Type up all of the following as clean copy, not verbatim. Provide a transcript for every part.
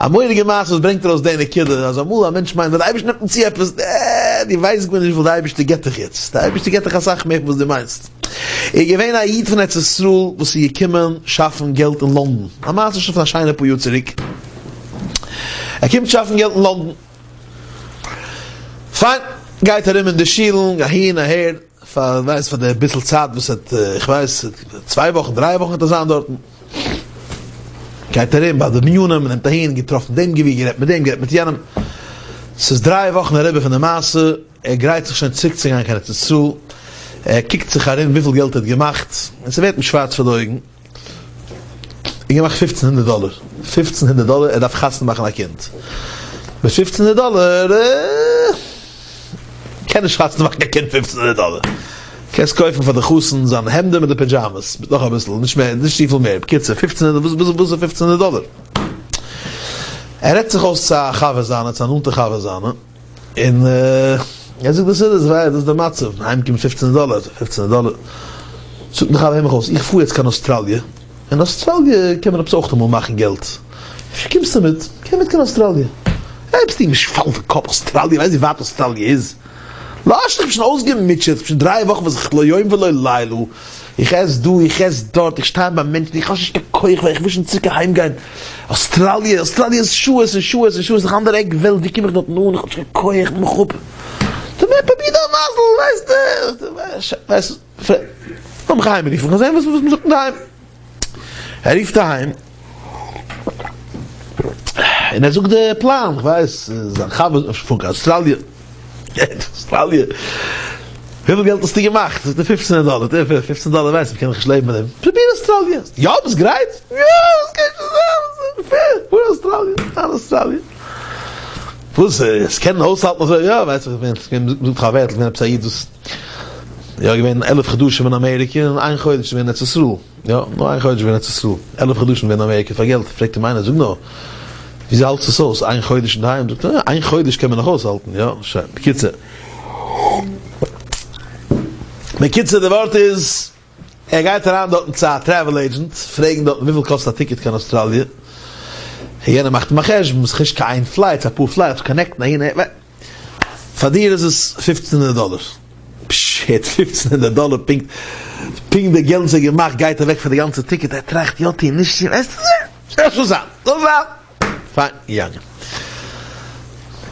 א מורא'דיגע מעשה וואס ברענגט ארויס די נקודה, אז אמאל א מענטש מיינט ווען די אייבערשטער נעמט אים צו עפעס, אה, דו ווייסט גארנישט וואס די אייבערשטער געבט דיך יעצט, די אייבערשטער געבט דיך אסאך מער פון וואס דו מיינסט. איז געווען א איד פון ארץ ישראל וואס איז געקומען שאפן געלט אין לונדון, א מעשה שוין פון א שיינע פאר יאר צוריק, ער קומט שאפן געלט אין לונדון, פיין, גייט ארום אין די שולן, אהין אהער, פאר ווייס פאר די ביסל צייט וואס האט, איך ווייס, צוויי וואכן דריי וואכן וועט ער זיין דארטן, גייט ארום ביי די מנינים, נעמט אהין, געטראפן דעם גביר, גערעדט מיט דעם, גערעדט מיט יענעם, ס'איז דריי וואכן אריבער פון די מעשה, ער גרייט זיך שוין צוריק צו גיין קיין ארץ ישראל, ער קוקט זיך ארום וויפיל געלט ער האט געמאכט, און ס'ווערט אים שווארץ פאר די אויגן, ער האט געמאכט פופצן הונדערט דאלער, פופצן הונדערט דאלער, ער דארף חתונה מאכן א קינד, מיט פופצן הונדערט דאלער, קען נישט חתונה מאכן קיין קינד פופצן הונדערט דאלער, קענסט קויפן פאר די חתן זיין העמדער מיט די פידזשאמעס, מיט נאך אביסל, נישט מער, נישט צופיל מער, בקיצור, פופצן הונדערט, וואס וואס איז פופצן הונדערט דאלער? ער רעדט זיך אויס צו א חבר זיינע, צו א נאנטע חבר זיינע. און ער זאגט דאס איז עס ווייל דאס איז די מצב, אהיים קומט פופצן דאלער, פופצן דאלער, זאגט מיך הער מיך אויס, איך פאר יעצט קיין אוסטראליע, אין אוסטראליע קען מען עפעס אויך אמאל מאכן געלט, אפשר קומסטו מיט, קום מיט קיין אוסטראליע, אה ביסטו נישט פאלן פון קאפ, אוסטראליע, ווייסט ווי ווייט אוסטראליע איז? לאז איך בין שוין אויסגעמוטשעט, שוין דריי וואכן וואס איך לא יום ולא לילה, איך עס דא, איך עס דארט, איך שטיי ביי מענטשן, איך האב נישט קיין כח ווייל איך וויל שוין צוריק אהיים גיין, אוסטראליע, אוסטראליע איז שעות און שעות און שעות, נאך אנדערע עק וועלט, ווי קום איך דארטן אן, איך האב נישט קיין כח, נעם מיך אפ, טו מיר פרוביר דיין מזל, ווייסט, ווייסט, לאמיך אהיים רופן, איך וויל זען וואס מען זאגט אינדערהיים, ער רופט אהיים, און ער זאגט די פלאן, איך ווייס, זיין חבר איז פון אוסטראליע. אוסטראליע, וויפיל געלט האסטו געמאכט? זאגט ער פופצן הונדערט דאלער, פופצן דאלער ווייסט מ'קען דאך נישט לעבן מיט דעם, פרוביר אוסטראליע, יא ביסט גרייט? יא עס גייט שוין זיין, פאר אוסטראליע, פאר אוסטראליע, וואס עס קען אויסהאלטן אזוי, יא ווייס איך ווען, זאגט דאך א ווערטל, געווען עפעס א איד וואס יא געווען עלף חדשים אין אמעריקע און איין חודש געווען אין ארץ ישראל. יא, נאר איין חודש געווען ארץ ישראל, עלף חדשים געווען אין אמעריקע פאר געלט, פרעגט אים איינער, זאג נאר, וויאזוי האלטסטו עס אויס, איין חודש אינדערהיים, זאגט ער, איין חודש קען מען נאך אויסהאלטן, יא, שוין, בקיצור. בקיצור די ווארט איז, ער גייט אריין דארטן צו א travel agent, פרעגן דארטן וויפיל קאסט א ticket קיין אוסטראליע, יענער מאכט אים א חשבון, ס'איז נישט קיין איין flight, ס'איז אפאר flights, connect ן אהין אהער, פאר דיר איז עס פופצן הונדערט דאלער. פששש, פופצן הונדערט דאלער פונקט פונקט די געלט וואס ער האט געמאכט גייט אוועק פאר די גאנצע ticket, ער טראכט יא טון נישט טון, ווייסט וואס זאל זיין זאל זיין, פיין געגאנגען.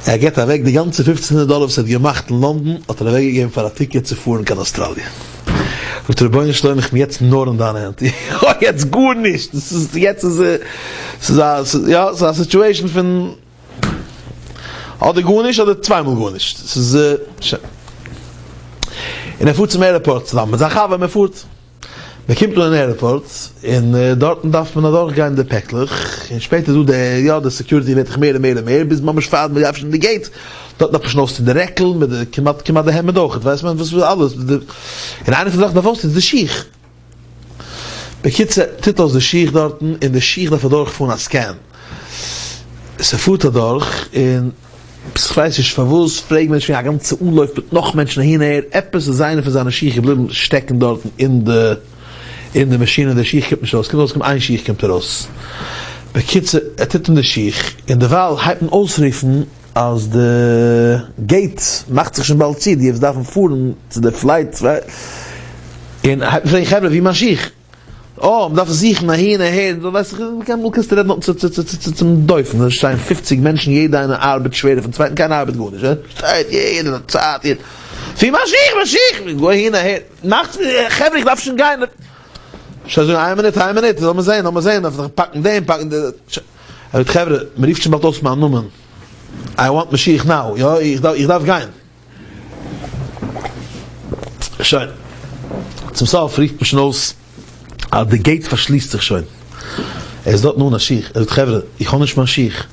ער געט אוועק די גאנצע פופצן הונדערט דאלער וואס ער האט געמאכט אין לונדון האט ער אוועק געגעבן פאר א ticket צו פארן קיין אוסטראליע. זאגט ער רבונו של עולם איך בין יעצט נאר אין דיינע הענט, איך האב יעצט גארנישט, יעצט איז ס'איז א יא ס'איז א situation פון. אדער גארנישט אדער צוויי מאל גארנישט, ס'איז שוין. און ער פארט צום airport צוזאמען מיט זיין חבר, מען פארט, מען קומט אן אין airport, און דארטן דארף מען אדורך גיין די פעקלעך, און שפעטער איז דא די, יא די security ווערט דאך מער און מער און מער, ביז ממש פאר מען דארף שוין די gate, דארט דארף מען שוין אויסטון די רעקל, מיט די, כמעט כמעט די העמד אויכעט, ווייסט מען וואס אלעס, און איינע פון די זאכן דארף אויסטון איז די שיך. בקיצור, טוט אויס די שיך דארטן, און די שיך דארף אדורך פארן א scan. ס'פארט אדורך, און כ'ווייס נישט פארוואס, פרעג מיר נישט, א גאנצע אנלויף מיט נאך מענטשן אהין אהער, עפעס איז איינע פון זיינע שיך געבליבן שטעקן דארטן אין די אין די מאשין און די שיך קומט נישט ארויס, קומט ארויס איין שיך קומט ארויס. בקיצור, ער טוט אן די שיך, און דערווייל הייבט מען אויסרופן אז די gate מאכט זיך שוין באלד צו, די וואס דארפן פארן צו די flight, און הייבט פרעגן חברה ווי מיין שיך? אה מ'דארף עס זוכן אהין אהער, דו ווייסט איך אמאל קענסטו רעדן צו צו צו צום דופן, עס שטייען פופציג מענטשן יעדע איינער ארבעט שווערער פון צווייטן קיינער ארבעט גארנישט, שטייט יעדער האט צייט יעדער, ווי מיין שיך מיין שיך, גוי אהין אהער, מאכטס מיר חברה איך דארף שוין גיין, שוין זאגן איין מינוט איין מינוט לאמיר זעהן לאמיר זעהן דארף איך פאקן דעם פאקן די. ער זאגט חברה, מען רופט שוין באלד אויס מיין נאמען, I want משיח now, יא, איך דארף, איך דארף גיין. שוין. צום סוף רופט מען שוין אויס אז די gate פארשליסט זיך שוין. ער איז דארטן אן א שיך. ער זאגט חברה, איך האב נישט מיין שיך.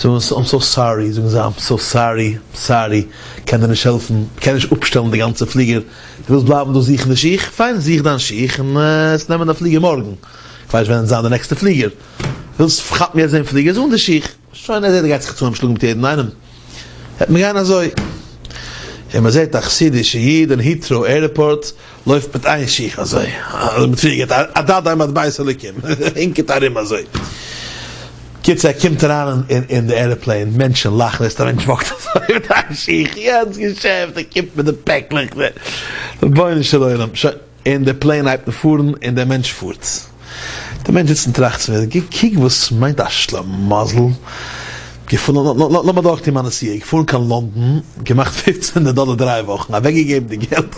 זאגן זיי, I'm so sorry, זאגן זיי, I'm so sorry, sorry, קען דיר נישט העלפן, קען נישט אפשטעלן די גאנצע פליגער. דו ווילסט בלייבן דא זוכן די שיך? פיין, זוך דיין שיך און עס נעמען די פליגער מארגן. כ'ווייס נישט ווען וועט זיין די נעקסטע פליגער. ווילסט כאפן יעצט דעם פליגער איז אן די שיך. שוין ער זעט ער גייט זיך צוזאם שלאגן מיט יעדן איינעם. העט מען גיין אזוי. און מען זעט א חסידישע איד אין Heathrow airport לויפט מיט איין שיך אזוי. אזוי מיט פליגער אדד עם עד בית אלוקים. הינקעט ארום אזוי. קיצור ער קומט אריין אין די עראפלעין, מענטשען לאכן, זעסט א מענטש וואקט אזוי מיט א שיך, יענץ געשעפט, ער קומט מיט די פעקלעך, רבונו של עולם, שוין, און די plane הייבט אן פארן, און דער מענטש פארט. דער מענטש זיצט און טראכט צו מיר, גיב קוק וואס מיינט א שלמזל, געפארן, לאמיר דורכטון מיין נסיעה, געפארן קיין לונדון, געמאכט פופצן הונדערט דאלער דריי וואכן, אוועקגעגעבן די געלט,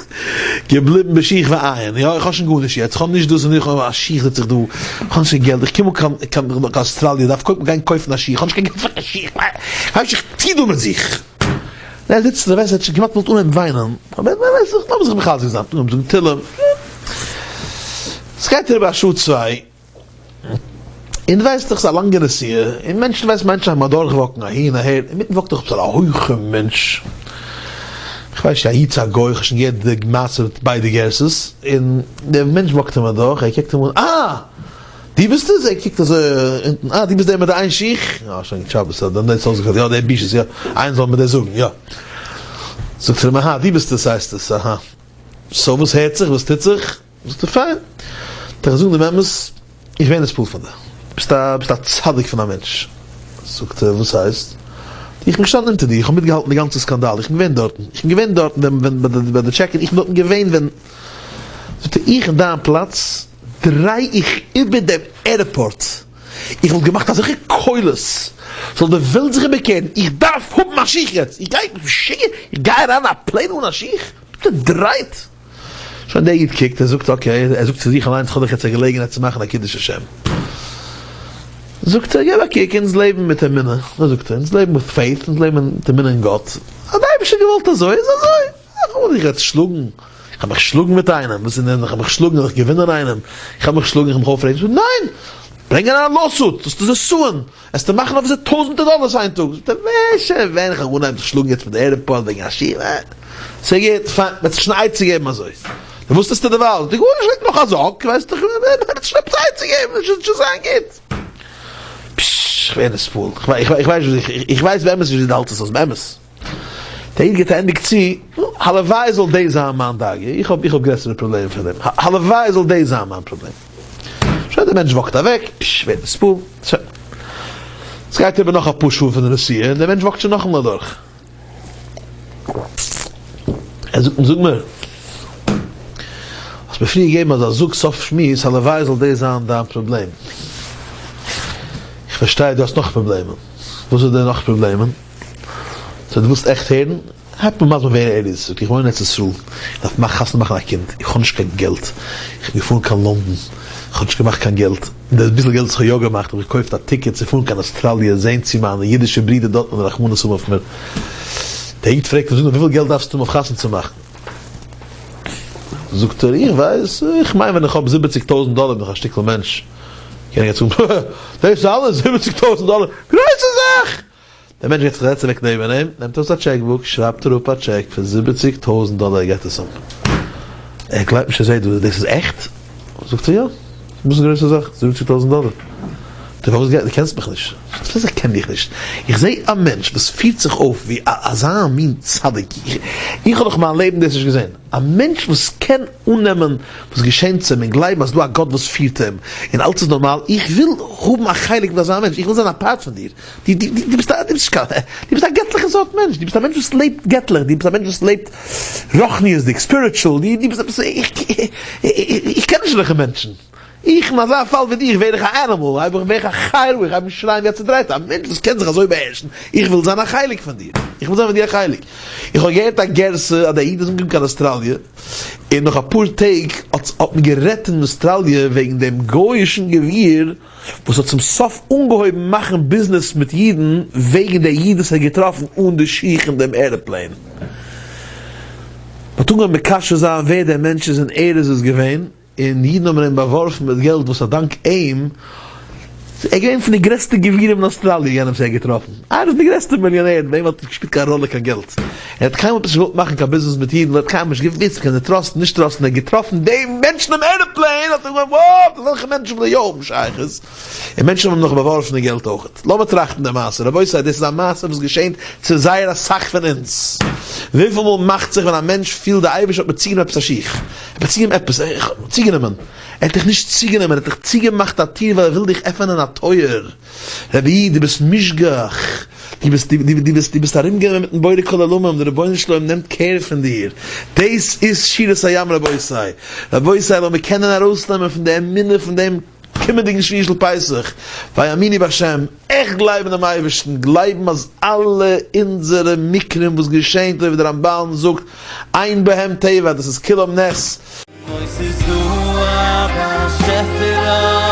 געבליבן בשיך ועין, יא איך האב שוין גארנישט יעצט, איך האב נישט דאס און איך האב א שיך זיץ איך דא, איך האב נישט קיין געלט, איך קום אן קיין אוסטראליע, דארף קודם גיין קויפן א שיך, איך האב נישט קיין געלט פאר קיין שיך, ווייס איך טוה דא מיט זיך? און ער זיצט און ער ווייסט ער האט שוין כמעט געוואלט אנהייבן וויינען, אבער ער ווייסט זיך, לאמיר זיך מחזק זיין, אנהייבן זאגן תהלים, עס גייט אריבער א שעה צוויי, און דו ווייסט דאך ס'איז א לאנגע נסיעה, און מענטשן ווייסט מענטשן הייבן אדורך וואקן אהין אהער, אינמיטן וואקט דורך עפעס א הויכע מענטש, כ'ווייס נישט א איד צו א גוי, כ'האב שוין געהערט די מעשה מיט ביידע גרסאות, און דער מענטש וואקט אים אדורך, ער קוקט אים אן, אה! דו ביסט עס? ער קוקט אזוי אונטן, אה דו ביסט דער מיט די איין שיך? יא שוין גוט שבת, האט דער נעץ אויסגעפעלט, יא דער בישות, יא, איינער זאל מיר דאס זאגן, יא. זאגט ער אים, אהא דו ביסט עס הייסט עס, אהא. so וואס הערט זיך, וואס טוט זיך? זאגט ער, פיין, וועל איך זאגן דעם אמת, איך ווער נתפעל פון דיר, ביסט א ביסט א צדיק פון א מענטש. זאגט ער, וואס הייסט? איך בין געשטאנען אונטער דיר, איך האב מיטגעהאלטן די גאנצע סקאנדאל, איך בין געווען דארטן, איך בין געווען דארטן ווען ווען ביי די check-in, איך בין דארטן געווען ווען. זאגט ער, איך אין דיין פלאץ דריי איך איבער דעם עירפארט, איך וואלט געמאכט אזעלכע קולות זאל די וועלט זיך איבערקערן, איך דארף האבן א שיך יעצט, איך גיי משוגע, איך גיי אריין אין א plane אן א שיך? ביסט צודרייט? שוין דער איד קוקט, ער זאגט okay, ער זאגט צו זיך אליינס איך האב דאך יעצט א געלעגנהייט צו מאכן א קידוש השם. זאגט ער, געב א קוק, אונז לעבן מיט אמונה, אזוי זאגט ער, אונז לעבן מיט faith, אונז לעבן מיט אמונה אין גאט, אז דער אייבערשטער האט געוואלט אזוי איז אזוי. איך וועל דיך יעצט שלאגן, איך האב מיך שלאגן מיט איינעם, וואס איז דען, איך האב מיך שלאגן וועל איך געווינען איינעם, איך האב מיך שלאגן איך וועל מיך אויפרעגן, זאגט ער ניין, ברענג אריין א lawsuit, זאלסטו זיי sue ען, וועסטו מאכן אויף זיי טויזענטער דאללערס איין טאג, זאגט ער ווער שוין ווען, איך וועל אנהייבן זיך שלאגן יעצט מיט די עירפארט וועגן א שיעור, ס'גוט, פיין, מ'וועט זיך שוין א עצה געבן אזוי, נו וואס טוסטו דערווייל, זאגט ער גארנישט, לייג נאך א זאק, ווייסט דאך, מ'וועט זיך שוין עפעס א עצה געבן, עס וועט שוין זיין גוט. פששש, איך ווער נתפעל, איך ווייס נישט וואס איך, איך ווייס באמת נישט ווי דו האלטסט עס אויס, באמת. דער איד געבט א ענדיג צו, נו, הלוואי זאל דאס זיין מיין דאגה, איך האב איך האב גרעסערע פראבלעמען פון דעם, הלוואי זאל דאס זיין מיין פראבלעם. שוין דער מענטש וואקט אוועק, פש, ווערט נתפעל, שוין. עס גייט איבער נאך אפאר שעה פון די נסיעה און דער מענטש וואקט שוין נאכאמאל אדורך. ער זאגט אים, זאג מיר, האסט מיר פריער געגעבן אזא זאג סוף שמועס, הלוואי זאל דאס זיין דיין פראבלעם. איך פארשטיי דו האסט נאך פראבלעמען. וואס איז די נאך פראבלעמען? so דו ווילסט עכט הערן? הייבט מען מסביר ווער ער איז, זאגט איך וואוין אין ארץ ישראל, איך דארף מאכן חתונה מאכן א קינד, איך האב נישט קיין געלט, איך בין געפארן קיין לונדון, איך האב נישט געמאכט קיין געלט, און דאס ביסל געלט וואס איך האב יא געמאכט האב איך געקויפט א ticket צו פארן קיין אוסטראליע זען צו מיינע אידישע ברידער דארטן האבן רחמנות האבן אויף מיר. דער איד פרעגט אים, זאג נאר וויפיל געלט דארפסטו האבן אויף חתונה צו מאכן? זאגט ער, איך ווייס, איך מיין ווען איך האב זיבעציג טויזנט דאלער בין איך א שטיקל מענטש. קען איך יעצט זאגן, דאס איז אלעס? זיבעציג טויזנט דאלער? גרויסע זאך! דער מענטש גייט זיך זעצן אוועק נעבן אים, נעמט ארויס א checkbook, שרייבט אראפ א טשעק פון זיבעציג טויזנט דאלער, ער געט עס אים. ער גלייבט נישט ער זעט דא, דאס איז עכט? זאגט ער, יא, וואס איז די גרויסע זאך? זיבעציג טויזנט דאלער. זאגט ער, פארוואס גייט, דו קענסט מיך נישט. זאגט ער, וואס איך קען דיך נישט? איך זע א מענטש וואס פירט זיך אויף ווי אזא מין צדיק, איך האב נאך מיין לעבן דאס נישט געזען. א מענטש וואס קען אננעמען וואס געשענט צו אים און גלייבן אז ס'דא א גאט וואס פירט אים און אלץ איז נארמאל, איך וויל האבן א חלק מיט אזא מענטש, איך וויל זיין א part פון דיר, דו דו ביסט א דו ביסט נישט קיין דו ביסט א געטליכע סארט מענטש, דו ביסט א מענטש וואס לעבט געטליך, דו ביסט א מענטש וואס לעבט רוחניות'דיג, spiritual, דו ביסט עפעס איך איך קען נישט אזעלכע מענטשן. איך אין אזא פאל ווי דיך ווער איך א animal, הייב איך ווער איך א חיה רעה, איך הייב אן שרייען ווי א צודרייטע, א מענטש וואס קען זיך אזוי באהערשן, איך וויל זיין א חלק פון דיר, איך וויל זיין פון דיר א חלק. איך האב געהערט א גירסא אז דער איד איז אנגעקומען קיין אוסטראליע, און נאך אפאר טעג האט האט מען גערעדט אין אוסטראליע וועגן דעם גוי'אישן גביר וואס האט צום סוף אנגעהויבן מאכן ביזנעס מיט אידן וועגן דער איד וואס ער האט געטראפן אן די שיך אין דעם עראפלעין. מען האט אנגעהויבן מקשר זיין ווער דער מענטש איז און ער איז עס געווען. און אידן האבן אים באווארפן מיט געלט וואס אדאנק אים איז ער געווען פון די גרעסטע גבירים אין אוסטראליע יענעם וואס ער האט געטראפן איינער פון די גרעסטע מיליאנערן ביי אים האט נישט געשפילט קיין ראלע קיין געלט ער האט קיינמאל נישט געוואלט מאכן קיין ביזנעס מיט אידן ער האט קיינמאל נישט געוואוסט מ'קען זיי trust ן נישט trust ן ער האט געטראפן דעם מענטשן אינעם עראפלעין האט ער געוואלט וואו אזעלכע מענטשן וויל ער יא האבן שייכות און מענטשן האבן אים נאך באווארפן די געלט אויכעט. לאמיר טראכטן די מעשה, רבותי דאס איז א מעשה וואס געשענט צו זייער אסאך פון אונז. וויפיל מאל מאכט זיך ווען א מענטש פילט די אייבערשטער האט מיר צוגענומען עפעס א שיך, ער האט מיר צוגענומען עפעס, איך האב צוגענומען, ער האט דיך נישט צוגענומען, ער האט דיך צוגעמאכט א טיר ווייל ער וויל דיך עפענען א. טויער, רבי איד דו ביסט מושגח, דו ביסט דו ביסט דו ביסט ארומגענומען מיטן בורא כל עולמים, דער רבונו של עולם נעמט care פון דיר, דאס איז שירת הים רבותי, רבותי לאמיר קענען ארויסנעמען פון די אמונה פון דעם קומענדיגן שביעי של פסח, ויאמינו בהשם, עכט גלייבן דעם אייבערשטן, גלייבן אז אלע אונזערע מקרים וואס געשענט אזוי ווי דער רמב"ן זאגט, אין בהם טבע, דאס איז כולם נס. אוי ס'איז דא א באשעפער א.